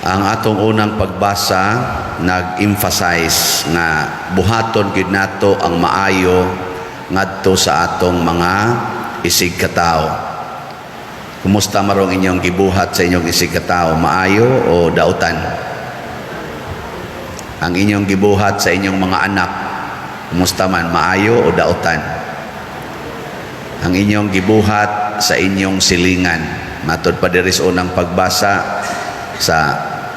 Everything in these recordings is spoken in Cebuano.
Ang atong unang pagbasa nag-emphasize nga buhaton gyud nato ang maayo ngadto sa atong mga isig katao. Kumusta marong inyong gibuhat sa inyong isig katao? Maayo o dautan? Ang inyong gibuhat sa inyong mga anak, kumusta man, maayo o dautan? Ang inyong gibuhat sa inyong silingan. Matod pa diri sa unang pagbasa sa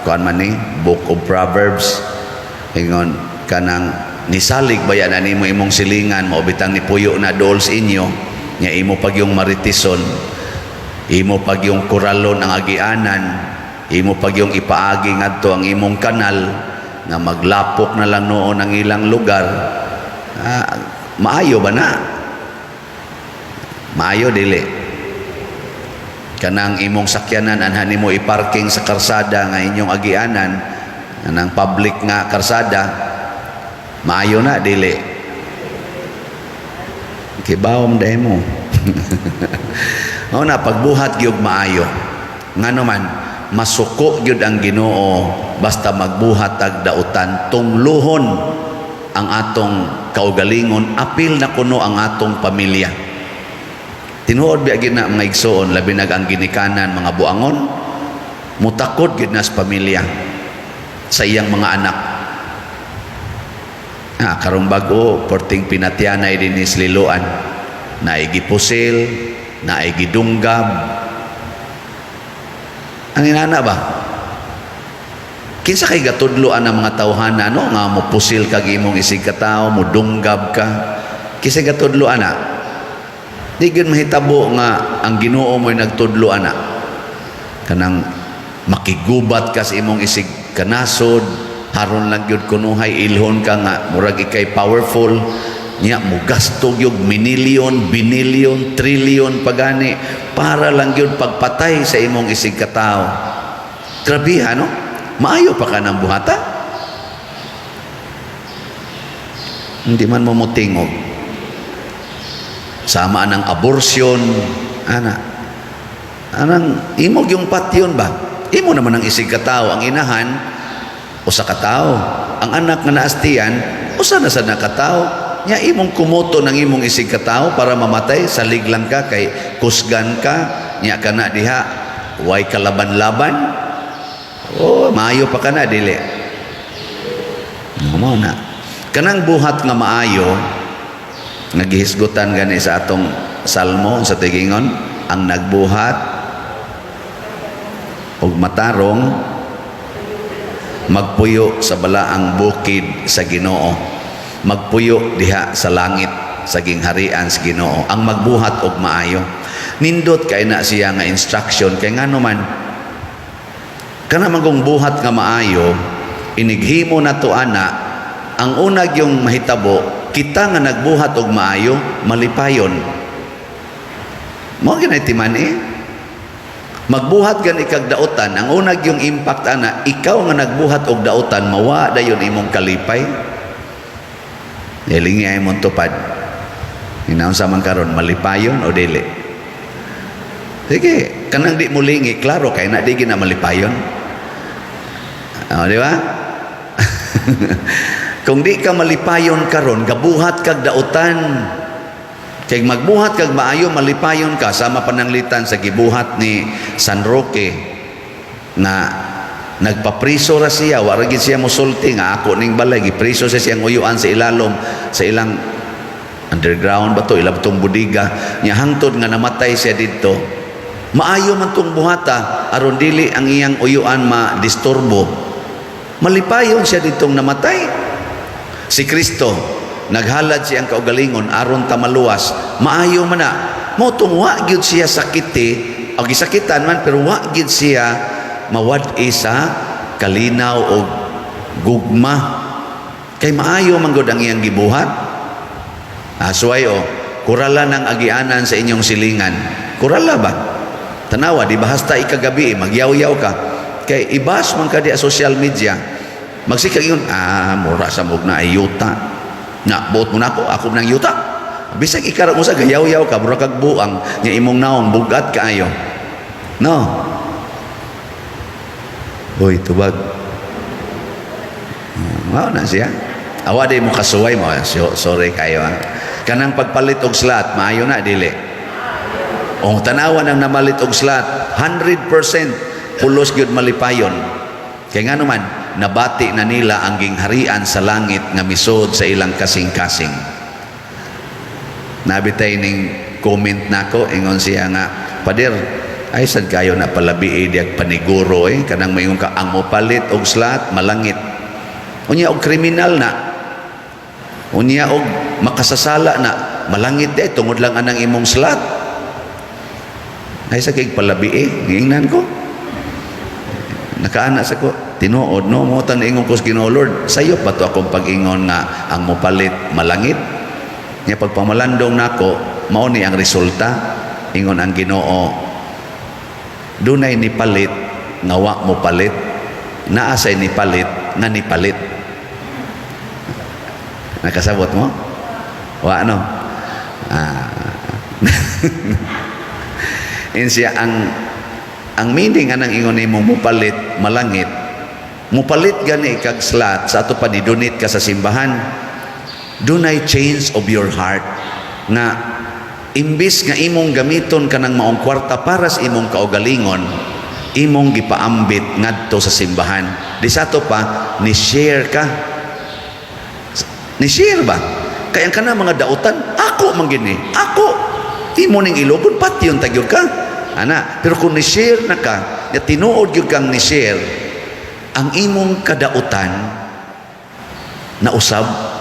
kuan man ni Book of Proverbs, ingon kanang nisalig baya na nimo imong silingan, mao bitang nipuyo na dool sa inyo nya, imo pag yung maritison, imo pag yung kuralon ang agianan, imo pag yung ipaagi ngadto ang imong kanal nga maglapok na lang noon ang ilang lugar. Ah, maayo ba na? Maayo, dili? Kanang imong sakyanan, anhan nimo i-parking sa karsada nga inyong agianan, kanang public nga karsada, maayo na, dili? Kibawom dahil mo. Mao na, pagbuhat gyud maayo, ngano man masuko gyud ang Ginoo basta magbuhat tag dautan. Tungluhon ang atong kaugalingon, apil na kuno ang atong pamilya. Tinuod biya gyud na, mga igsoon, labi nag ang ginikanan, mga buangon, mutakod gyud na sa pamilya, sa iyang mga anak. Ah, karong bag-o, porting pinatyanay dinhi sa Liloan, naay gipusil, naay gidunggab. Ang inana ba? Kinsa kay gatudloan ang mga tawhana, no, nga mo pusil kag imong isig katao, mo dunggab ka? Kinsa gatudlo ana? Di gyud mahitabo nga ang Ginoo mo'y nagtudlo ana. Kanang makigubat ka sa imong isig kanasod, haron lang gyud kunuhay ilhon ka nga murag ikay powerful nya, mugasto gyud minilyon, binilyon, trilyon pagani para lang gyud pagpatay sa imong isig katao. Grabe ha, no? Maayo pa ka ng buhata? Hindi man mo motingog. Sama ng abortion ana, anang imog yung patyon ba? Imo naman ang isig katao. Ang inahan usa ka tawo, ang anak nga naastian usa na sad na katao nya. Imong kumoto ng imong isig katao para mamatay, salig lang ka kay kusgan ka nya. Kana diha way kalaban-laban. Oh, maayo pa kana, dili? Mo na kanang buhat nga maayo. Nagihisgutan gani sa atong salmo sa tigingon, ang nagbuhat og matarong magpuyo sa balaang bukid sa Ginoo, magpuyo diha sa langit sa gingharian sa Ginoo ang magbuhat og maayo. Nindot kay na siya nga instruction, kay ngano man kana magong buhat nga maayo, inighimo nato ana, ang unag yung mahitabo, kita nga nagbuhat og maayo malipayon. Mo ginay timan eh. Magbuhat gani kag dautan, ang unag yung impact ana, ikaw nga nagbuhat og dautan, mawa dayon imong kalipay. Nilingi ay mong tupad. Hinaon sa man karon, malipayon o dili? Sige, kanang di mo lingi, klaro kay na di gina malipayon. O, di ba? Kung di ka malipayon karon, gabuhat kag dautan. Kay magbuhat kag maayo, malipayon ka. Sama pananglitan sa gibuhat ni San Roque na nagpapriso ra siya, wa ra gid siya mosulti nga ako ning balay. Gipriso siya siyang uyuan sa ilalom sa ilang underground ba to, ilang tong budiga nya, hangtod nga namatay siya didto. Maayo man tong buhata aron dili ang iyang uyuan ma-disturbo. Malipayon siya ditong namatay. Si Kristo, naghalad siyang kaugalingon aron ta maluwas. Maayo man na. Mo tong wa gyud siya sakiti, o gisakitan man, pero wa gyud siya mawad-i sa kalinaw o gugma. Kay maayo man gud ang iyang gibuhat. Asway o, kurala ng agianan sa inyong silingan. Kurala ba? Tanawa, di ba hasta ikagabi, magyaw-yaw ka. Kay ibas man ka di sa social media. Magsikag yun, ah, mura sa mug na ay yuta. Na, buot mo na ako, ako nang yuta. Bisag ikara mo sa gayaw-yaw ka, mura kag buang, nya imong naong, bugat kaayo. No. Hoy, tubag. Mao na siya. Awa di mo kasuway mo. Sorry kayo ha. Kanang pagpalit og slot, maayo na dili? O tanawa nang namalit og slot, 100% pulos gyud malipayon. Kay ngano man, nabati na nila ang gingharian sa langit nga misod sa ilang kasing-kasing. Nabitay ning comment nako, ingon siya nga, "Pader, ay sad kayo na palabi diag paniguro eh, kanang moingon ka ang mopalit og slot malangit. Unya og kriminal na. Unya og makasasala na, malangit eh tungod lang anang imong slot." Ay sa kay palabi eh, giingnan ko. Nakaana sa ko, tinuod no mo tan ingon ko sa Ginoo, "Lord, sayo pa to akong pag-ingon nga ang mopalit malangit." Nya pagpamalandong nako, mao ni ang resulta. Ingon ang Ginoo, dunay nipalit nga wa mo palit, naa say nipalit nga nipalit. Nakasabot mo? Wa no? Ah. In siya ang meaning anang ingon nimo mupalit malangit, mupalit gani kag slot sa ato pa ni donate ka sa simbahan, dunay change of your heart nga imbis nga imong gamiton kanang maong kwarta para sa imong kaugalingon, imong gipaambit ngadto sa simbahan. Di sa ato pa ni share ka, ni share ba kaya ang kana mga dautan ako man gini ako imo ning ilogon patyon tagyod ka ana. Pero kung ni share na ka ya, tinuod gyud kang ni share, ang imong kadautan na usab.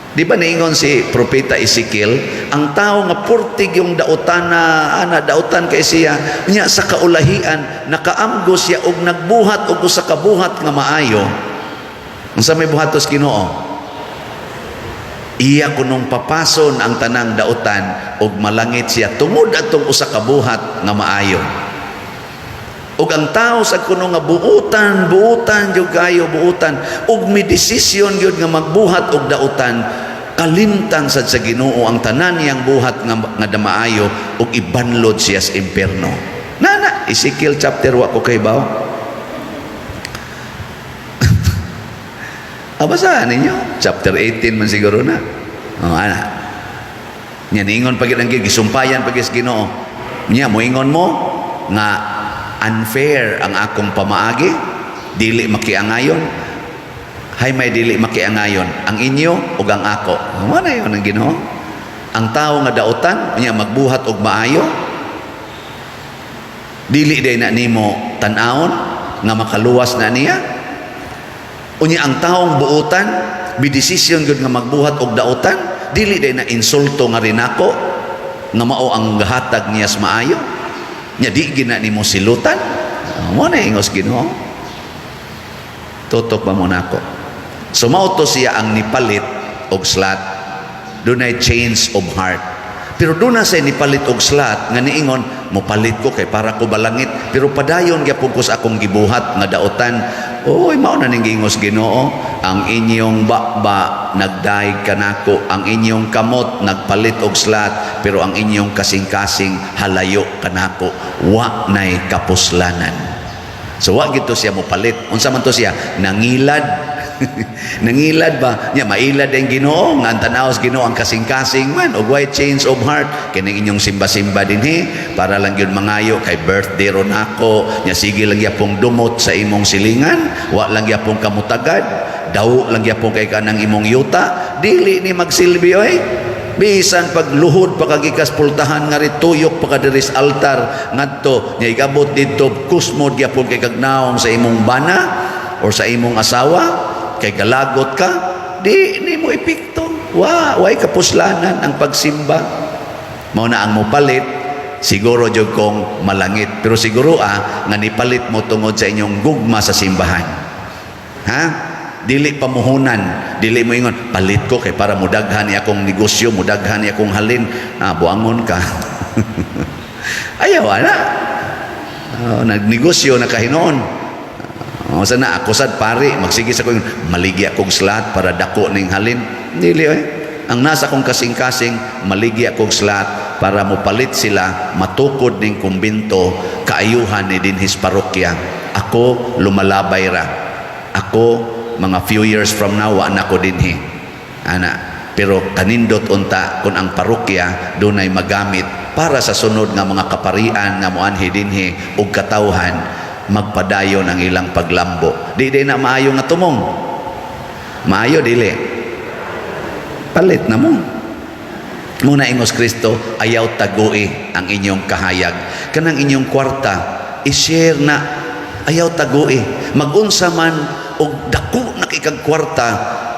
Di ba niingon si Propeta Ezekiel, ang tao nga purtig yung dautan na ana dautan kay siya nya sa kaulahian nakaamgo siya og nagbuhat og usa ka buhat nga maayo. Unsa may buhatos Ginoo? Iya kunong papason ang tanang dautan og malangit siya tungod atong usa ka buhat nga maayo. Ug ang tao sa kuno nga buutan, buutan gyud kayo, buutan ug mi desisyon gyud nga magbuhat og dautan, kalimtan sad sa Ginoo ang tanan niyang buhat nga maayo ug ibanlod siya sa impierno. Nana Ezekiel chapter, wa ko kay baw. Abasahan ninyo. Chapter 18 man siguro na. Oh, ana. Nya niingon pagid ang gisumpayan pagid sa Ginoo. Nya moingon mo nga unfair ang akong pamaagi, dili makiangayon. Hay may dili makiangayon ang inyo ug ang ako. Mo na yun ang Ginoo. Ang tao nga dautan, nya magbuhat og maayo, dili day na nimo tan-awon nga makaluwas na niya. Unya ang taong buutan, bidesisyon gyud nga magbuhat og dautan, dili day na insulto nga rinako nga mao ang gahatag niya sa maayo. Nya di gina nimo silutan. Mo na ingos Ginoo. Tutok ba mo nako? So mao to siya ang nipalit og slot. Dunay change of heart. Pero doon na siya nipalit og slot nga niingon, mopalit ko kay para ko balangit. Pero padayon gyapon ko sa akong gibuhat nga dautan. Oy, mao na ning giingos Ginoo, ang inyong baba nagdaig kanako, ang inyong kamot nagpalit og slot, pero ang inyong kasing-kasing halayo kanako, wa nay kapuslanan. So wa gito siya mopalit. Unsa man to siya? Nangilad. Nangilad ba? Nya mailad ang Ginoo nga ang tan-aw sa Ginoo ang kasing-kasing man og way change of heart kining inyong simba-simba dinhi para lang gyud mangayo kay birthday ron ako. Nya sige lang gyapong dumot sa imong silingan, wa lang gyapong kamutagad, daw lang gyapong kay kanang imong yuta, dili ni magsilbi oy. Bisan pagluhod pa kagikas pultahan nga rituyok pa ka diri sa altar ngadto nya igabot didto kusmod gyapon kay kagnaong sa imong bana or sa imong asawa kay galagot ka, di nimo epekto. Wa way kapuslanan ang pagsimba. Mao na ang mopalit siguro jud kong malangit, pero siguro nga nipalit mo tungod sa inyong gugma sa simbahan ha, dili pamuhunan, dili mo ingon palit ko kay para mudaghan ni akong negosyo, mudaghan ni akong halin. Ah, buangon ka. Ayaw ana. Oh, nagnegosyo na kahinoon. Oh, sana ako sad pare magsige sa ko maligi akong slot para dako ning halin. Dili oy. Ang nasa kong kasing-kasing maligi akong slot para mopalit sila, matukod ning kumbento, kaayuhan ni dinhis parokya. Ako lumalabay ra. Ako, mga few years from now, wa na ko dinhi. Ana, pero kanindot unta kung ang parokya dunay magamit para sa sunod nga mga kaparian nga moanhi dinhi ug katawhan magpadayon ang ilang paglambo. Di di na maayo nga tumong. Maayo dili. Palit na mo. Muna ingos Kristo, ayaw tagui ang inyong kahayag. Kanang inyong kwarta, i-share na, ayaw tagui. Magunsa man og dako na kag kwarta,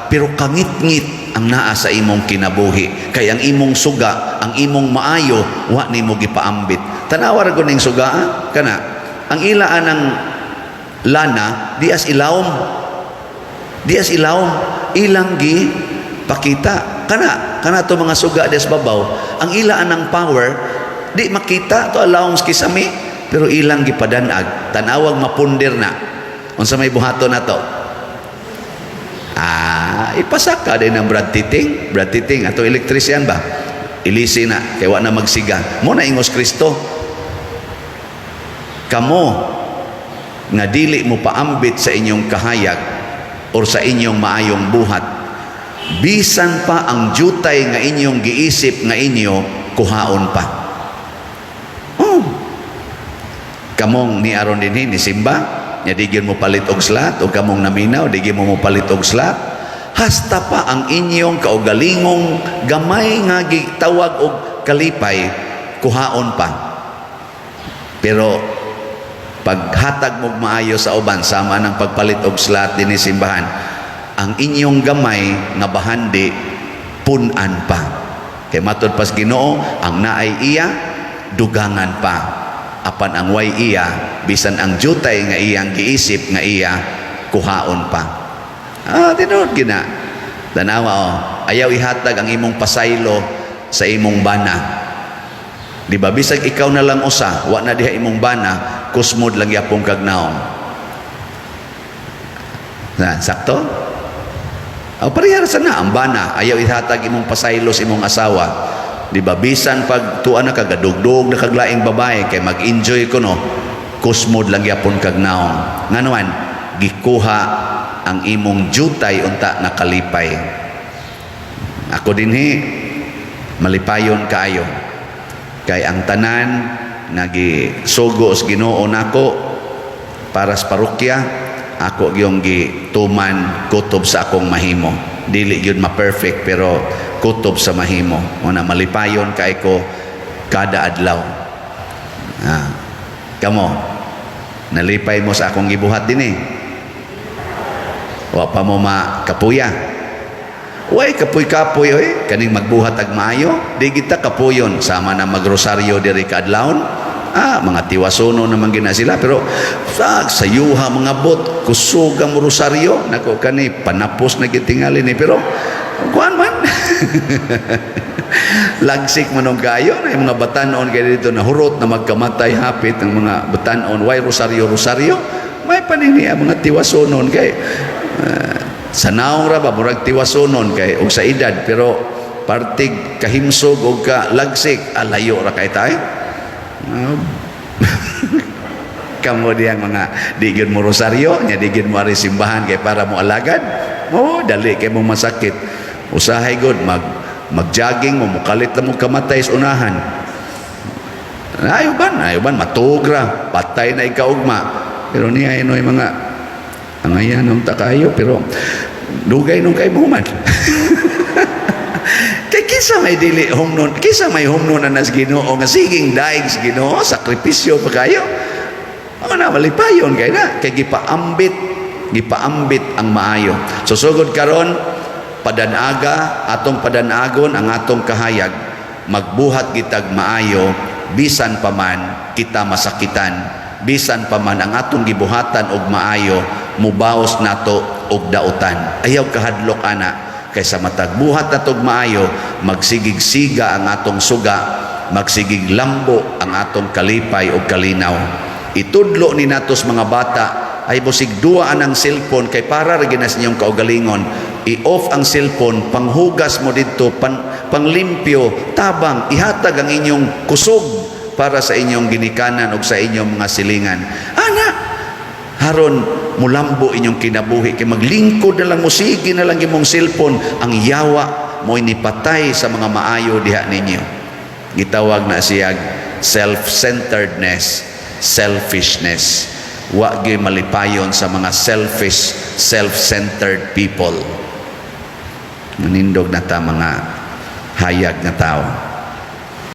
pero kangit-ngit ang naa sa imong kinabuhi. Kay ang imong suga, ang imong maayo, wa nimo gipaambit. Tanawa ra ning suga, ah? Kana. Ang ila anang lana, dias ilawom. Dias ilawom, ilang gi pakita. Kana, kana to mga suga des babaw, ang ila anang power, di makita to alawom sa kisami, pero ilang gipadanag, tanawag mapunder na. Unsa may buhaton nato? Ah, ipasaka din ang Brad Titing, Brad Titing ato electrician ba? Ilisi na kay wa na magsiga. Mo na ingos Kristo. Kamo nga dili mo paambit sa inyong kahayag or sa inyong maayong buhat, bisan pa ang jutay nga inyong giisip nga inyo, kuhaon pa. Oh. Kamong ni aron dinhi ni simba, nya di gyud mo palit og slot, o kamong naminaw, di gyud mo palit og slot, hasta pa ang inyong kaugalingong gamay nga gitawag og kalipay, kuhaon pa. Pero paghatag mo maayo sa uban, sama ng pagpalit og slot dinhi simbahan, ang inyong gamay nga bahandi punan pa. Kay matud pas Ginoo, ang naay iya dugangan pa, apan ang way iya, bisan ang jutay nga iyang giisip nga iya, kuhaon pa. Ah, tinuod gina. Tanawa oh, ayaw ihatag ang imong pasaylo sa imong bana. Di ba bisag ikaw na lang usa, wa na diha imong bana, kusmod lang yapong kag naong. Na, sakto? O pareha sa na ang bana, ayaw ihatag imong pasaylo sa imong asawa. Di ba bisan pag tuan na kagadugdog na kaglaing babae kay mag-enjoy ko no, kusmod lang yapon kag naong. Nganuan, gikuha ang imong jutay unta nga kalipay. Ako dinhi malipayon kaayo. Kay ang tanan nga gisugo sa Ginoo nako para sa parokya, ako gyung gituman kutob sa akong mahimo. Dili gyud ma-perfect, pero kutob sa mahimo. Una malipayon kay ko kada adlaw. Ah. Kamo, nalipay mo sa akong gibuhat dinhi? Wa pa mo makapuya. Way kapoy-kapoy oy, kaning magbuhat ag maayo, di kita kapuyon sama na magrosaryo diri kaadlawon. Ah, mga tiwasono naman gina sila, pero sa sayuha mga bot kusog ang rosaryo nako, kani panapos na gitingali ni, pero kuan man lagsik man og kayo na yung mga batanon kay dito na hurot na magkamatay hapit ang mga batanon, way rosaryo rosaryo may panini ang mga tiwasonon kay sa naong ra ba murag tiwasonon kay og sa edad, pero partig kahimsog og ka lagsik alayo ra kay tay. Kamo diyang mga di gyud mo rosaryo nya di gyud mo ari simbahan kay para mo alagad mo, dali kay mo masakit. Usahay gud mag magjogging mo, mukalit na mo kamatay sa unahan. Ayo ban matugra, patay na ikaugma. Pero niya inoy mga angayan nung takayo, pero dugay nung kay muman. Kay kinsa may dili humnon, kinsa may humnon na nas Ginoo nga siging daig sa Ginoo, sakripisyo pa kayo. O na malipayon kay na kay gipaambit, gipaambit ang maayo. So sugod karon, padanaga atong padanagon ang atong kahayag, magbuhat kitag maayo bisan pa man kita masakitan, bisan pa man ang atong gibuhatan og maayo mubaos nato og dautan. Ayaw kahadlok ana, kay sa matag buhat natog maayo, magsigig-siga ang atong suga, magsigig lambo ang atong kalipay og kalinaw. Itudlo ni natos mga bata ay busig duwa ang cellphone kay para ra ginas inyong kaugalingon. I-off ang cellphone, panghugas mo didto, panglimpyo, tabang, ihatag ang inyong kusog para sa inyong ginikanan o sa inyong mga silingan. Ana, Haron mulambo inyong kinabuhi kay maglingkod na lang mo, sige na lang imong cellphone. Ang yawa mo'y nipatay sa mga maayo diha ninyo. Gitawag na siya self-centeredness, selfishness. Wa gyud malipayon sa mga selfish, self-centered people. Manindog na ta, mga hayag nga tao.